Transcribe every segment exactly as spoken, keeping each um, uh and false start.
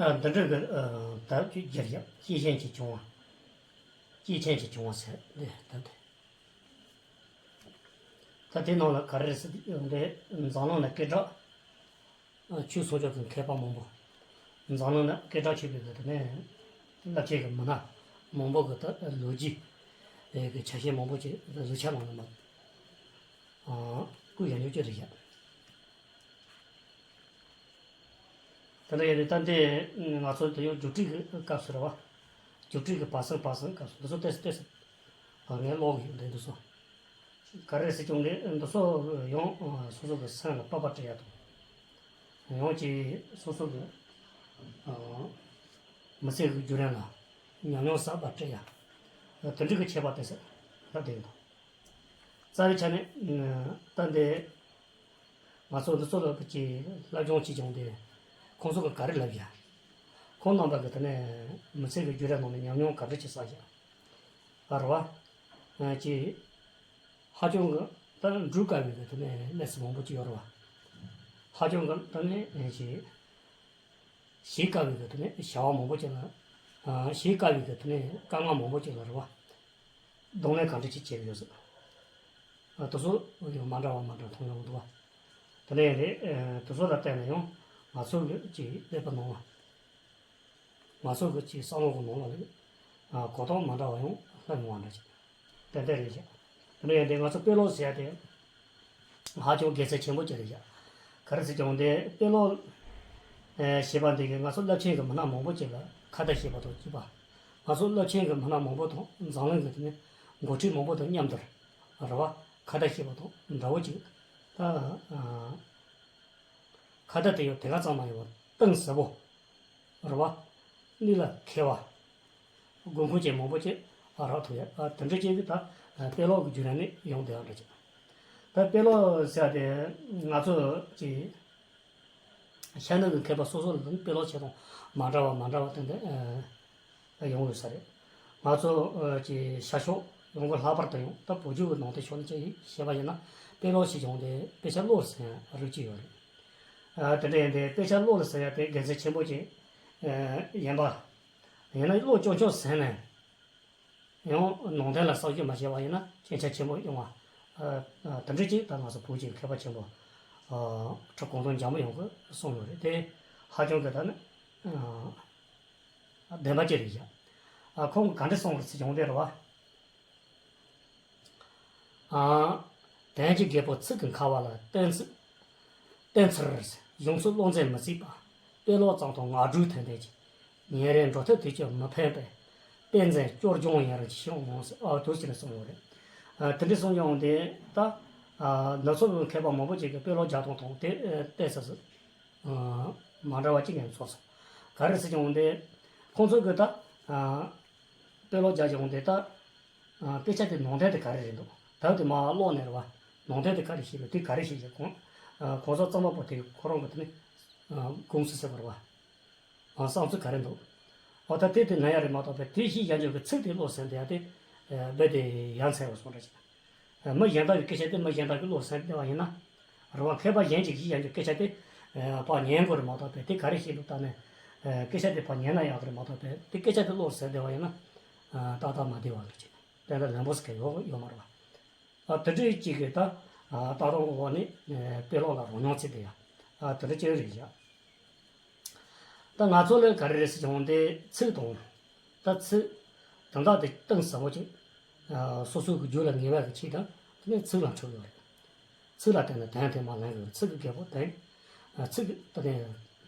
ཨ། འདི་འདྲ་གི་ཨ་དེབ་ཅིག་བསྒྱུར་ཡ། སྐྱེས་ཆེན་གྱི་བྱུང་བ། སྐྱེས་ཆེན་གྱི་བྱུང་བ་ཟེར་འདི་དེབ་དེ། ད་དེ་ནང་ལ་ག་རེ་ཟེར་ཡོང་དེ། འཛམ་གླིང་ན་སྐད་གྲགས་ཆོས་སྲུང་སྐྱོབ་ཀྱི་མཁས་པ་མང་པོ། འཛམ་གླིང་ན་སྐད་གྲགས་ཆོད་པའི་གི་དེ་ནས་རླབས་ཆེན་གྱི་མི་སྣ་མང་པོ་གི་ད་ལོ་རྒྱུས་ཀྱི་ཆ་ཤས་མང་པོ་ཅིག་གཟུགས་ཆག་ནང་ལ་མ་བཀོད་ཡ་ཉོ་ཅི་རེད་ཡ། དེ་འདྲ་ཡིན་དུས་ད་འདི་ང་ཚོ་དེ་ཡང་རྒྱུགས་སྤྲོད་ཀྱི་སྐབས་སུ་རེད་བ། རྒྱུགས་སྤྲོད་ཀྱི་བར་གསེང་བར་གསེང་སྐབས་སུ་འདི་ཚོ་ཏོག་ཙམ་ཏོག་ཙམ་ངས་ཀློག་གི་ཡོད་འདི་འདི་ཚོ། ག་རེ་ཟེར་ཀྱང་འདི་འདི་ཚོ་ཡང་སོ་སོ་གི་སེམས་ལ་བབས་པ་སྤྲད་ཡ་དང་། ཡང་ཅིག་སོ་སོ་གི་མི་ཚེ་གི་བརྒྱུད་རིམ་ལ་ཉམས་མྱོང་གསར་པ་སྤྲད་ཡ། དེ་འདྲ་གི་ཁྱད་པར་ཏོག་ཙམ་ལབ་བསྡད་ཡོད་དང་། རྩ་བའི་ཆ་ནས་ད་འདི། ང་ཚོ་འདི་ཚོ་ལ་ཀྱི་སློབ་སྦྱོང་བྱེད་ཀྱང་དེ། ཁོང་ཚོ་གི་ག་རེ་ལབ་ཡ། ཁོང་རྣམ་པ་གི་དེ་ནས་མི་ཚེ་གི་བརྒྱུད་རིམ་ནང་ནས་ཉམས་མྱོང་ག་འདྲ་ཅིག་བསགས་ཡ། ཨ་རེད་བ། ཀྱི། ཧ་ཅང་གི་ད་འགྲུལ་དཀའ་བའི་གི་དེ་ནས་གནས་ཚུལ་མང་པོ་ཅིག་ཡོད་རེད་བ། ཧ་ཅང་གི་ད་ནས་ཀྱི། བྱེད་དཀའ་བའི་གི་དེ་ནས་བྱ་བ་མང་པོ་ཅིག་ལ། བྱེད་དཀའ་བའི་གི་དེ་ནས་དཀའ་ངལ་མང་པོ་ཅིག་ལ་རེད་བ། གདོང་ལེན་གང་འདྲ་ཅིག་བྱེད་ཀྱི་ཡོད་ཟེར། ཨ། དེ་ཚོ་ཡང་མ་འདྲ་བ་མ་འདྲ་མཐོང་ཡོང་འདུག་བ། དེ་ནས་རེད། ཨ། དེ་ཚོ་ལ་བལྟས་ན་ཡང་ང་ཚོ་གི་ཅིག་ཀླད་པ་ནང་ལ། ང་ཚོ་གི་ཅིག་བསམ་བློ་གི་ནང་ལ་རེད། ཨ། གོ་རྟོགས་མ་འདྲ་བ་ཡང་སླེབས་ཡོང་བ་འདྲ་ཅིག་ཏན་ཏན་རེད་ཅིག་དེ་ནས་ཡང་དེ་ང་ཚོ་དཔེ་ཀློག་ཟེར་ཡ་དེ། ཧ་ཅང་དགེ་མཚན་ཆེན་པོ་ཅིག་རེད་ཤག་ག་རེ་ཟེར་ཀྱང་དེ་དཔེ་ཀློག་ཨེ་བྱེད་པ་འདི་གིས་ང་ཚོ་རླབས་ཆེན་གྱི་མི་སྣ་མང་པོ་ཅིག་ལ་ཁ་བརྡ་བྱེད་པ་དང་གཅིག་པ། ང་ཚོ་རླབས་ཆེན་གྱི་མི་སྣ་མང་པོ་དང་འཛམ་གླིང་གི་དེ་ནས་འགོ་ཁྲིད་མང་པོ་དང་མཉམ་དུ་རེད་བ། ཁ་བརྡ་བྱེད་པ་དང་འདྲ་བོ་ཅིག་ད་ཨ་ཁ་བརྡ་དེ་ཡང་དེ་ག་ཙམ་མ་ཡིན་པར་གཏིང་ཟབ་པོ། རེད་བ། གནད་ལ་འཁེལ་བ། དགོས་མཁོ་ཅན་མང་པོ་ཅིག་ཨ་རག་ཐུབ་ཡ། ཨ། དེ་འདྲ་ཅིག་གི་ད་དཔེ་ཀློག་གི་བརྒྱུད་རིམ་ནས་ཡོང་བསྡད་ཡ་འདྲ་ཅིག་ད་དཔེ་ཀློག་ཟེར་ཡ་དེ་ང་ཚོ་ཅིག་ཤ་ནུ་གི་མཁས་པ་སོ་སོ་ལ་དཔེ་ཀློག་བྱེད་སྟངས་མ་འདྲ་བ་མ་འདྲ་བ་དེ་འདྲ་ཨ་ཡོང་ཡོད་ས་རེད། ང་ཚོ་ཨ་ཅིག་ཤར་ཕྱོགས་ཡོང་སྒོ་ལྷག་པར་དུ་ཡང་ད་བོད་བརྒྱུད་ཀྱི་ནང་བསྟན་ཕྱོགས་ནས་ཅིག་བཤད་པ་ཡིན་ན། དཔེ་ཀློག་བྱེད་ཀྱང་དེ་དཔེ་ཆ་ཀློག་ཟེར་ཡ་རིགས་གཅིག་ཡོད་རེད། ཨ། དེ་འདྲ་ཡིན་དུས་དཔེ་ཆ་ཀློག་ལ་ཟེར་ཡ་དེ་དགེ་མཚན་ཆེན་པོ་ཅིག་ཨ་ཡིན་པ། ཡིན་ན་ཀློག་ཆོག་ཆོག་ཟེར་ནས་ཡང་ནང་བསྟན་ལ་བསམ་ཞིབ་མ་བྱས་པ་ཡིན་ན་སྐྱོན་ཆ་ཆེན་པོ་ཡོང་བ། ཨ། ཨ། དེ་འདྲ་ཅིག་ད་ང་ཚོ་བོད་ཀྱི་མཁས་པ་ཆེན་པོ་ཨ་ཁྲི་གོང་ཐོག་འཇམ་དཔལ་དབྱངས་ཀྱིས་གསུངས་ཡོད་རེད་དེ། ཧ་ཅང་གི་ད་ནི་ཨ་བདེན་པ་ཅིག་རེད་ཤག་ཨ། ཁོང་གིས་ག་འདྲ་གསུངས་རེད་ཟེར་བྱུང་དེ་རེད་བ། ཨ། དོན་གྱི་རྒད་པོ་ཚིག་གི་འཁར་བ་ལ་བརྟེན་ཚུལ། བརྟེན་ཚུལ། གཞུང་ཚུལ་བློ་འཛིན་མི་སྲིད་པ། དཔེ་ཀློག་ཙམ་དང་ངག་སྒྲོས་ཐོན་ལྡན་གྱི། ཉིན་རེའི་འགྲོ་ཐབས་དུས་ཀྱང་མི་ཕན་པས། དཔེ་འཛིན་སྐྱོར་སྦྱོང་ཡིན་རུང་ཞེས་འོང་ཟེར། ཨ། དུས་ཀྱི་ནས་གསུངས་ཡོད་རེད། ཨ། དེ་འདྲ་གསུངས་ཡོང་དེ་ད། ཨ། ནུབ་ཕྱོགས་ཀྱི་མཁས་པ་མང་པོ་ཅིག་གིས་དཔེ་ཀློག་རྒྱག་སྟངས་དང་དེ་ཨ་བལྟས་ཚར་སོང་། ཨ། མ་འདྲ་བ་གཅིག་ངས་ཚོར་སོང་། ག་རེ་ཟེར་ཀྱང་འོང་དེ། ཁོང་ཚོ་གིས་ད། ཨ། དཔེ་ཀློག་རྒྱག་ཀྱང་འོང་དེ་ད། ཨ། དཔེ་ཆ་དེ་ནང་དོན་དེ་ག་རེ་རེད་འདུག་ད་དེ་མར་ཀློག་ནས་རེད་བ། ནང་དོན་དེ་ག་རེ་བཤད་རེད། དེ་ག་རེ་བཤད་ཀྱི་གོང་། ཨ། གོང་ས་གཙང་པ་པོ་དེ་ཁོ་རང་གི་དེ་ནི། ཨ། དགོངས་སུ་གསལ་བ་རེད་བ། ཨ། བསམ་ཚུལ་ག་རེ་འདུག་འོ་ད་དེ་དེ་ན་ཡ་རེད་མ་གཏོགས་པའི་དེ་བཤད་ཡ་འཇོག་གི་ཚིག་དེ་ཀློག་ཟིན་བསྡད་ཡ་དེ། ཨ། རྦད་དེ་ཡ་མཚན་བ་སོང་འདྲ་ཅིག་མི་གཞན་དག་གི་སྐད་ཆ་དེ་མི་གཞན་དག་གིས་ཀློག་ཟིན་བསྡད་པ་ཡིན་ན། རེད་བ། མཁས་པ་གཞན་གྱིས་བཤད་ཡ་འཇོག་སྐད་ཆ་དེ། ཨ། ཕར་ཉན་དགོས་རེད་མ་གཏོགས་པའི་དེ་ག་རེ་བཤད་འདུག་ལྟ་ནས། ཨ། སྐད་ཆ་དེ་ཕར་ཉན་ན་ཡག་གི་རེད་མ་གཏོགས་པའི་དེ་སྐད་ཆ་དེ་ཀློག་ཟིན་བསྡད་པ་ཡིན་ན། ཨ། ཏག་ཏག་མ་བདེ་བ་འདྲ་ཅིག་དེ་འདྲ་ལན་པོ་ཟེར་མཁན་ཡོད་ཡོད་མ་རེད་བ། ཨ། དེ་འདྲའི་གཅིག་གིས་ད། ཨ། ལྟ་སྟངས་འོག་ནས། ཨ། དཔེ་ཀློག་ལ་རོལ་མྱོང་བྱེད་བསྡད་ཡ། ཨ། དེ་འདྲ་ཅིག་རེད་བཞག་ད་ང་ཚོ་ལ་ག་རེ་རེད་ཟེར་བྱུང་དེ་ཚིག་དང་། ད་ཚིག་དོན་དག་དེ་གཏིང་ཟབ་པོ་ཅིག་ཨ། སོ་སོ་གི་རྒྱུད་ལ་ངེས་པ་གི་ཆེད་དུ་དེ་ནས་ཚིག་ལ་འཕྲོད་ཡོད་རེད། ཚིག་ལ་བརྟེན་ནས་དོན་དེ་མར་ལེན་དགོས་རེད། ཚིག་གི་རྒད་པོ་དེ། ཨ། ཚིག་གི་ད་དེ་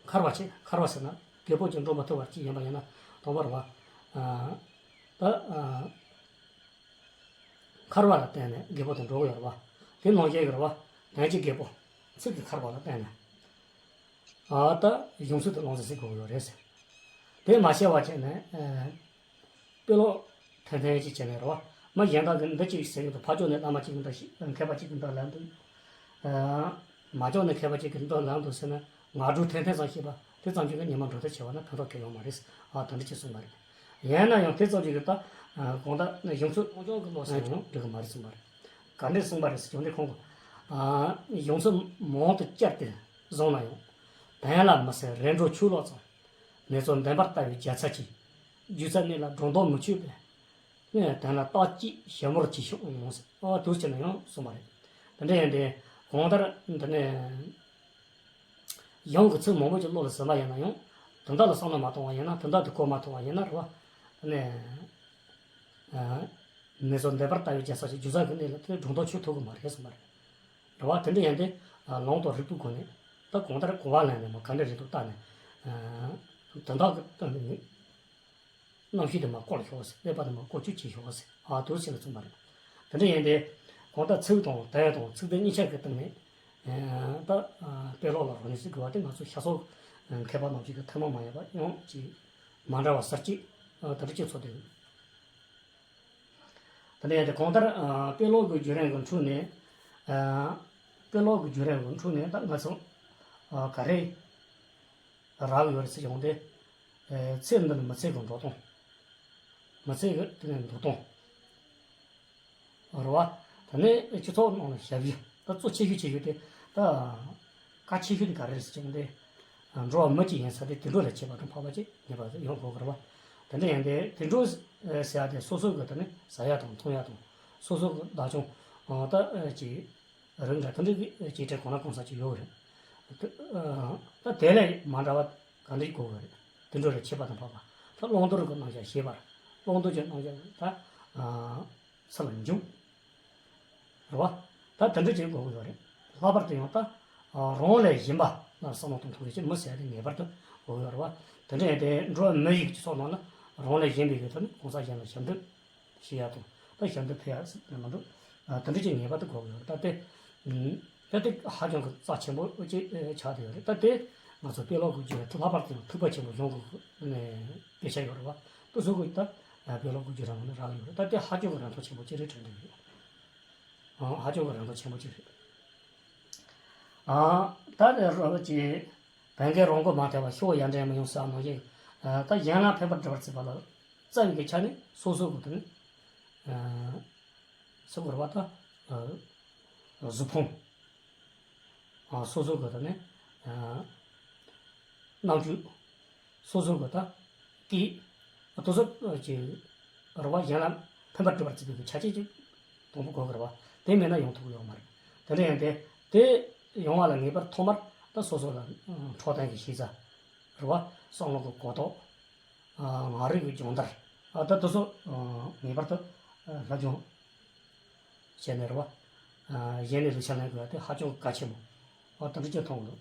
འཁར་བ་བྱེད། འཁར་བ་ཟེར་ན་རྒད་པོ་ཅིག་འགྲོ་མ་ཐུབ་པ་ཅིག་ཡིན་པ་ཡིན་ན་དང་པོ་རེད་བ། ཨ། ད། ཨ། འཁར་བ་ལ་བརྟེན་ནས་རྒད་པོ་དེ་འགྲོ་གི་ཡོད་རེད་བ། དེ་ནང་བཞིན་ཡོད་རེད་བ། དོན་གྱི་རྒད་པོ། ཚིག་གི་འཁར་བ་ལ་བརྟེན་ནས། ཨ། ད་གཞུང་ཚུལ་དེ་ལོངས་སུ་སྤྱོད་དགོས་ཀྱི་ཡོད་རེད་ཟེར། དེ་མ་བྱས་པ་བྱས་ནས། ཨ། དཔེ་ཀློག་ཐེར་འཐེན་ཅིག་བྱས་ནས་རེད་བ། མི་གཞན་དག་གིས་འདི་གཅིག་ཟེར་གྱི་འདུག་ཕར་ཕྱོགས་ནས་བླ་མ་གཅིག་གིས་འདི་ཞིག་མཁས་པ་གཅིག་གིས་འདི་ལབ་འདུག་ཨ། མ་ཕྱོགས་ནས་མཁས་པ་གཅིག་གིས་འདི་ལབ་འདུག་ཟེར་ནས་ངག་སྒྲོས་ཐེར་འཐེན་ཙམ་བྱས་པ་དེ་ཙམ་གྱིས་ཉི་མ་འགྲོ་ཐབས་བྱས་པ་ན་ཕན་ཐོགས་གང་ཡང་ཡོད་མ་རེད། ཨ། དེ་འདྲ་ཅིག་གསུངས་པ་རེད། ཡིན་ན་ཡང་དེ་ཙམ་གྱིས་ད། ཨ། གང་ལྟར་གཞུང་ཚུལ་རང་སྦྱོང་གི་བློ་ཟེར་ཡང་འགྲིག་གི་མ་རེད་གསུངས་པ་རེད། ག་འདྲས་གསུངས་པ་རེད་ཟེར་བྱུང་དེ་ཁོང་གིས། ཨ། གཞུང་ཚུལ་མང་དུ་བསྐྱར་ཏེ་བཟུང་ན་ཡང་། དོན་ལ་མི་སེམས་རེ་འགྲོ་ཆུ་ལོག་ཙམ། མེ་ཚོགས་འདན་པར་ལྟ་བུའི་རྒྱལ་ཚབ་ཀྱིས། རྒྱུ་ཚ་གནས་ལ་སྒྲོ་འདོགས་མི་ཆོད་པས། ནས་དོན་ལ་རྟག་གཅིག་ཞིབ་མོར་གྱིས་ཤིག་འོང་ཟེར། ཨ་དུས་ཕྱིན་ན་ཡང་གསུངས་པ་རེད། དེ་འདྲ་ཡིན་ཏེ། གང་ལྟར་འདི་ནས་ཡང་གི་ཚིག་མང་པོ་ཅིག་བློ་ལ་ཟིན་པ་ཡིན་ན་ཡང་། དོན་དག་ལ་བསམ་བློ་མ་གཏོང་བ་ཡིན་ན། དོན་དག་དེ་གོ་མ་ཐུབ་པ་ཡིན་ན་རེད་བ། དེ་ནས་ཨ་མེ་ཚོགས་འདན་པར་ལྟ་བུའི་རྒྱལ་ཚབ་ཀྱིས། རྒྱུ་ཚ་གི་གནས་ལ་དེ་སྒྲོ་འདོགས་ཆོད་ཐུབ་ཀྱི་མ་རེད་གསུངས་པ་རེད། རེད་བ། དེ་འདྲ་ཡིན་ཏེ། ལུང་དང་རིགས་པའི་སྒོ་ནས། ད་གང་ལྟར་གོ་བ་ལེན་ནས་མ་ག་འདྲ་རེད་འདུག་བལྟས་ནས། དོན་དག་གི་སྟེང་ནས་རྣམ་ཤེས་དེ་མར་བསྐོར་ཤོག་ཟེར། ཀླད་པ་དེ་མར་བསྐོར་སྐྱོད་བྱེད་ཤོག་ཟེར། ཨ་དུས་ཕྱིན་ལ་གསུངས་པ་རེད། དེ་འདྲ་ཡིན་ཏེ། གང་ལྟར་ཚིག་དང་དོན་དང་ཚིག་དོན་གཉིས་ཆ་གི་སྟེང་ནས། ད་དཔེ་ཀློག་ལ་རོགས་ནས་ཟེར་དགོས་པ་དེ། ང་ཚོ་ཤ་ཚོགས་མཁས་པ་རྣམས་ཀྱི་ཐུན་མོང་མ་ཡིན་པ་ཡང་ཅིག་མ་འདྲ་བ་ཟུར་གཅིག་དེ་འདྲ་ཅིག་ཚོགས་ཏེ། དེ་ནས་དེ་གང་ལྟར་ཨ་དཔེ་ཀློག་གི་བརྒྱུད་རིམ་གྱི་འཕྲོ་ནས། ཨ་དཔེ་ཀློག་གི་བརྒྱུད་རིམ་གྱི་འཕྲོ་ནས་ད་ང་ཚོ་ཨ་ག་རེ་རག་གི་ཡོད་རེད་ཟེར་ཡོང་དུས། ཨ་ཚེ་འདི་ལ་མི་ཚེ་གི་འགྲོ་སྟངས། མི་ཚེ་གི་དེ་ནས་འགྲོ་སྟངས་རེད་བ། དེ་ནས་སྤྱི་ཚོགས་ནང་ལ་ཞབས་ཞུ། ད་གཙོ་ཆེ་ཤོས་ཆེ་ཤོས་དེ། ད་གལ་ཆེ་ཤོས་དེ་ག་རེ་རེད་ཟེར་ཡོང་དུས། འགྲོ་བ་མི་གཅིག་ཡིན་ས་དེ་དུད་འགྲོ་ལས་ཁྱད་པར་དང་འཕགས་པ་ཅིག་ངེས་པར་དུ་ཡོང་དགོས་ཀྱི་རེད་བ། དེ་འདྲ་ཡིན་དུས་དུད་འགྲོ་ཟེར་ཡ་དེ་སོ་སོ་གི་དེ་ནི་ཟ་ཡ་དང་འཐུང་ཡ་དང་། སོ་སོ་གི་བདག་སྐྱོང་ད་ཅིག་རིགས་འདྲ་དེ་འདྲ་གི་ཅིག་གྲས་གང་ན་གང་ས་ཅིག་ཡོད་རེད། ད་དེ་ལས་མ་འདྲ་བ་ག་འདྲ་ཞིག་དགོས་ཀྱི་རེད། དུད་འགྲོ་ལས་ཁྱད་པར་དང་འཕགས་པ། ད་བླང་དོར་གྱི་རྣམ་གཞག་ཤེས་པ། བླང་དོར་གྱི་རྣམ་གཞག་ད། ཚུར་ལ་འཇུག་རེད་བ། ད་དེ་འདྲ་བྱེད་དགོས་ཀྱི་ཡོད་རེད། ལྷག་པར་དུ་ཡང་ད་རང་ལས་གཞན་པ་ལ་བསམ་བློ་གཏོང་ཐུབ་ཡག་ཅིག་མི་ཟེར་ཡ་དེ་ངེས་པར་དུ་དགོས་ཀྱི་ཡོད་རེད་བ། དེ་འདྲ་ཡིན་དུས་འགྲོ་བ་མི་ཡི་སྤྱི་ཚོགས་ནང་ལ་རང་ལས་གཞན་པའི་གི་ཐོག་ནས་གང་ཟག་གཞན་ལ་ཞབས་འདེགས་ཞུ་ཡ་དང་། ད་ཞབས་འདེགས་ཕུལ་ཡ་ཟེར་ནས་མ་འདུག་དེ་འདྲ་ཅིག་ངེས་པར་དུ་དགོས་ཀྱི་ཡོད་རེད། ད་དེ་ད་དེ་ཧ་ཅང་གི་རྩ་ཆེན་པོ་ཅིག་ཆགས་བསྡད་ཡོད་རེད། ད་དེ་ང་ཚོ་དཔེ་ཀློག་གི་བརྒྱུད་རིམ་ལྷག་པར་དུ་ཡང་ཐུབ་པ་ཆེན་པོ་གཞུང་གི་ནས་དཔེ་ཆ་ཡོད་རེད་བ། དེ་ཚོ་གི་ད་དཔེ་ཀློག་གི་བརྒྱུད་རིམ་ནང་ནས་རག་གི་ཡོད་རེད། ད་དེ་ཧ་ཅང་གི་རང་མཐོང་ཆེན་པོ་ཅིག་རེད་དྲན་གྱི་ཡོད། ཨང་། ཧ་ཅང་གི་རང་མཐོང་ཆེན་པོ་ཅིག་རེད། ཨང་། ད་ནི་རོ་ཅིག་བན་དགེ་རང་མགོ་མ་ཐེ་བ་ཤོག་ཡ་འདྲེན་མི་ཡོང་ཟེར་ནང་བཞིན། ད་གཞན་ལ་ཕན་པར་འགྲུབ་པར་བྱེད་པ་ལ་རྩ་བའི་གི་ཆ་ནས་སོ་སོ་གི་དོན། སུ་དགོས་རེད་བ་ད། གཟུགས་ཕུང་། སོ་སོ་གི་དོན་ནི། རྣམ་དཔྱོད། སོ་སོ་གི་ད། སྐད། དེ་ཚོ་ཅིག་རེད་བ། གཞན་ལ་ཕན་པར་འགྲུབ་པར་བྱེད་པའི་གི་ཆ་རྐྱེན་ཅིག་དང་པོ་དགོས་ཀྱི་རེད་བ། དེ་མེད་ན་ཡོང་ཐུབ་ཀྱི་ཡོད་མ་རེད། དེ་འདྲ་ཡིན་ཏེ། དེ་ཡོང་བ་ལ་ངེས་པར་ཐོག་མར་ད་སོ་སོ་ལ་འཕྲོད་བསྟེན་གྱི་ཤེས་བྱ་རེད་བ། བསམ་བློ་གི་གོ་རྟོགས། ཨ་ངག་རིག་གི་སྦྱོང་བརྡར། ཨ་ད་དེ་ཚོ་ཨ་ངེས་པར་དུ་ཨ་སློབ་སྦྱོང་བྱས་ནས་རེད་བ། ཨ་གཞན་ནས་རིག་ཆ་ལེན་དགོས་པ་དེ་ཧ་ཅང་གལ་ཆེན་པོ། ཨ་དེ་འདྲ་ཅིག་མཐོང་གི་འདུག་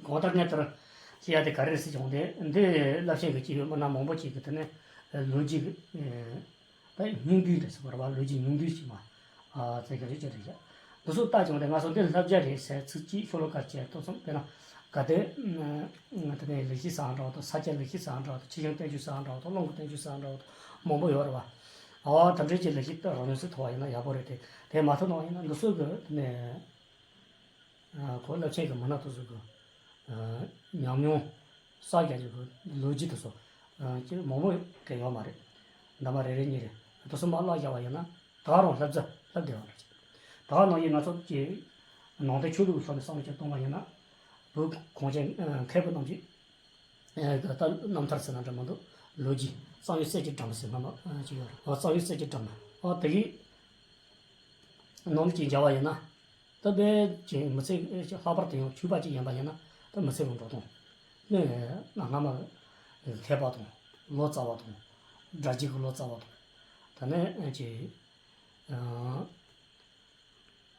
གང་ལྟར་གནས་ལྟར་བྱེད་ཡ་དེ་ག་རེ་རེད་ཟེར་བྱུང་སྟེ། འདི་བསླབ་ཆེན་གྱི་སྐྱེས་བུ་མི་སྣ་མང་པོ་ཅིག་གིས་དེ་ནས་ལོ་རྒྱུས་ཀྱི་ད་སྙིང་བསྡུས་རེད་ཟེར་བ་རེད་བ། ལོ་རྒྱུས་སྙིང་བསྡུས་ཤིག་མ། ཨ་ཙེ་ག་རེ་ཅི་རེད་ཤག་འདི་ཚོ་ལྟ་བྱུང་སྟེ་ང་ཚོ་འདི་བསླབ་བྱ་རེད་ཟེར་ཚིག་གཅིག་ཤོ་ལོ་ཀ་གཅིག་ཐོག་ཙམ། དཔེར་ན་ག་དེ་དེ་ནས་ལེགས་བཤད་ཟེར་འདྲ་བ་དང་། ས་སྐྱ་ལེགས་བཤད་ཟེར་འདྲ་བ་དང་། ཆོས་འབྱུང་བསྟན་བཅོས་ཟེར་འདྲ་བ་དང་། ཀློང་གི་བསྟན་བཅོས་ཟེར་འདྲ་བ་དང་མང་པོ་ཡོད་རེད་བ། ཨ་དེ་འདྲའི་ཅིག་ལེགས་བཤད་རོ་ནོར་ཚིག་ཐོབ་པ་ཡིན་ན་ཡག་པོ་རེད་དེ། དེ་མ་ཐོབ་ན་ཡིན་ན་འདི་ཚོ་གི་དེ་ནས་ཁོ་བསླབ་ཆེན་གྱི་མི་སྣ་དེ་ཚོ་གི་ཉམས་མྱོང་བསགས་རྒྱ་ཆེ་གི་ལོ་རྒྱུས་དེ་ཚོ་ཅིག་མང་པོ་གི་ཡོད་མ་རེད། འདབ་མ་རེ་རེ་གཉིས་རེ་དེ་ཚོ་མར་བཀླགས་བཞག་པ་ཡིན་ན། ད་ག་རང་བསླབ་རྩ་བསླབ་བསྡད་པ་རེད། ད་ག་ནང་བཞིན་ང་ཚོ་ཀྱི་ནང་བསྟན་ཆོས་ལུགས་ཀྱི་ཐོག་ནས་བསམ་བློ་ཅིག་གཏོང་བ་ཡིན་ན། བོད་གངས་ཅན་མཁས་པ་རྣམས་ཀྱི་ད་རྣམ་ཐར་ཟེར་ན་འདྲ་མི་འདུག་ལོ་རྒྱུས། གཙང་ཡུལ་གསེར་གྱི་སྒྲོམ་ཟེར་སྔ་མ་ཅིག་ཡོད་རེད། གཙང་ཡུལ་གསེར་གྱི་སྒྲོམ། ཨ་དེ་གི་ནང་ལ་ཅིག་མཇལ་བ་ཡིན་ན། ད་དཔེ་ཅིག་མི་ཚེ་ལྷག་པར་དུ་ཡང་ཆོས་པ་ཅིག་ཡིན་པ་ཡིན་ན། ད་མི་ཚེ་གི་འགྲོ་སྟངས་ནི་སྔ་མ་མཁས་པ་དང་། ལོ་ཙཱ་བ་དང་། སྒྲ་བསྒྱུར་གྱི་ལོ་ཙཱ་བ་དང་། ད་ནི་ཅིག་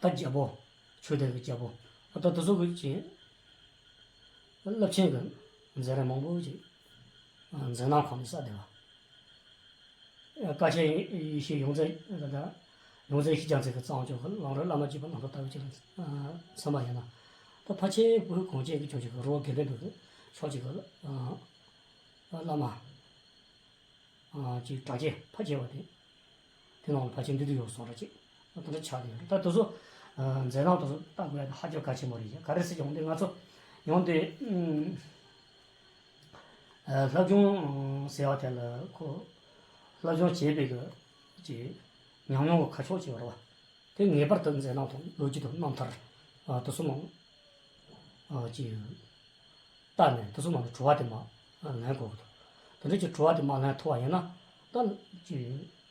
ད་རྒྱལ་པོ། ཆོས་ལྡན་གྱི་རྒྱལ་པོ། ད་དེ་ཚོ་གི་ཅིག་རླབས་ཆེན་གྱི་མཛད་རིམ་མང་པོ་ཅིག་མཛད་རྣམ་ཁོ་ནས་བསགས་བསྡད་པ། ཀ་ཆེན་ཡེ་ཤེས་ཡོངས་འཛིན། ད་ཡོངས་འཛིན་ཤེས་རྒྱ་མཚན་གྱི་གཙང་ཕྱོགས་ཀྱི་ལམ་རིམ་བླ་མ་བརྒྱུད་པ་རྣམ་ཐར་ལྟ་བུ་ཅིག་ལ་མཚོན་པ་ཡིན་ན། ད་ཕལ་ཆེར་བོད་གངས་ཅན་གྱི་ལྗོངས་ཀྱི་རི་བོ་དགེ་ལྡན་པའི་ཕྱོགས་ཀྱི་བླ་མ། ཅིག་གྲགས་ཅན་ཕལ་ཆེ་བ་དེ། དེ་ནང་ལ་ཕལ་ཆེར་འདུས་ཏེ་ཡོད་སོང་ར་ཅིག་ཨ་དེ་འདྲ་ཆགས་ཏེ་ཡོད་རེད། ད་དེ་ཚོ་མཛད་རྣམ་དེ་ཚོ་ལྟ་དགོས་ཡ་དེ་ཧ་ཅང་གལ་ཆེན་པོ་རེད། ག་རེ་ཟེར་ཡོང་དུས་ང་ཚོ་ཡོང་དུས་སློབ་སྦྱོང་ཟེར་བ་དེ་ལ་ཁོ་སློབ་སྦྱོང་བྱེད་པའི་གི་ཅིག་ཉམས་མྱོང་གི་ཁ་ཕྱོགས་ཅིག་ཡོད་རེད་བ། དེ་ངེས་པར་དུ་མཛད་རྣམ་དང་ལོ་རྒྱུས་དང་རྣམ་ཐར་དེ་ཚོ་ནང་ཅིག་ལྟ་ནས་དེ་ཚོ་ནང་ནས་གྲུབ་པ་དེ་མ་ ལེན་དགོས་ཀྱི་འདུག་དེ་འདྲ་ཅིག་དྲི་བ་དེ་མ་ལེན་ཐུབ་པ་ཡིན་ན། ད་ཅིག་